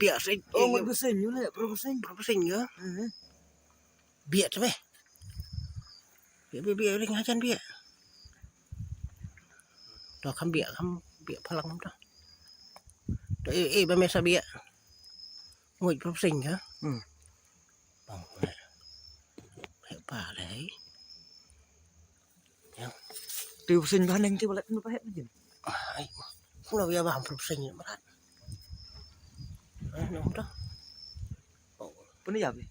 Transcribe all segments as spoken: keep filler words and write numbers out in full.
Biak sih. Oh, ngut bseiñ, yu le, pro bseiñ. Pro bseiñ ya. Hmm. Biak tu beh. Biak, biak, biak, ring hajan biak. To kham biak, kham biak phalang to. To, eh, eh, ba me sa biak. Ngut pro bseiñ ya. Hmm. Bang. Heh pa lei. Yang. Te u seng ba neng te balat nu pa heh jin. Ai. Kumno ya bang pro seng ni marat. Ah, no to. Oh. Pun ya be.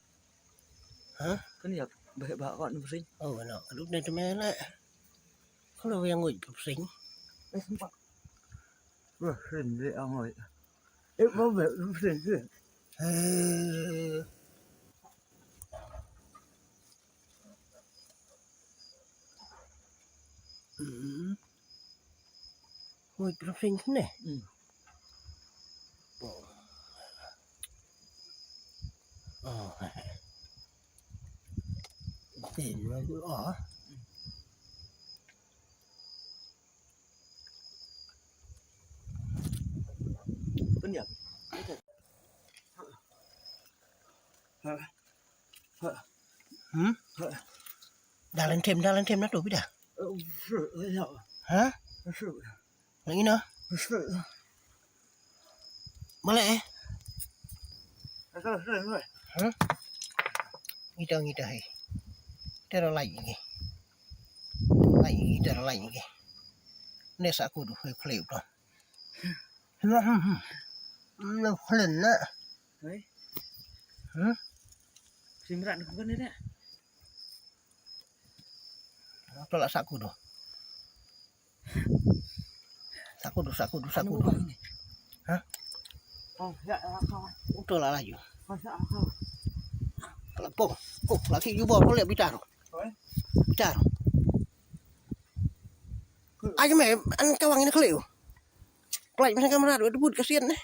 Ha? Pun ya be ba ko nu seng. Oh, no. Aduh, dan tu mele. Kumno ya ngoi pro seng. Eh, sempat. Wah, seng de ngoi. Eh, mau be pro seng. Eh. Hmm. Oi, pro seng ne? Hmm. Oh. Oh. Seng lagi, oh. Pun ya. Hmm? Dalan tem, dalan tem na tu bida. Ha? Lagi na? Mala eh? Ha? Ngita, ngita hai. Tera lai ni. Lai ni, tera lai ni. Ne sa ku du hai kleu tu. Na khlen na. Hei. Hmm? Simran ko ne da. To la sa ku du. Sa ku du, sa ku du, sa ku du. Ha? Oh, ya, ya, ka. To la la ju. Ka sa ka. La pong. Ko la ki ju bo ko le bitar. Hei. Bitar. Ai me an ka wang ni kleu. Klai me kamera du but kasian ne.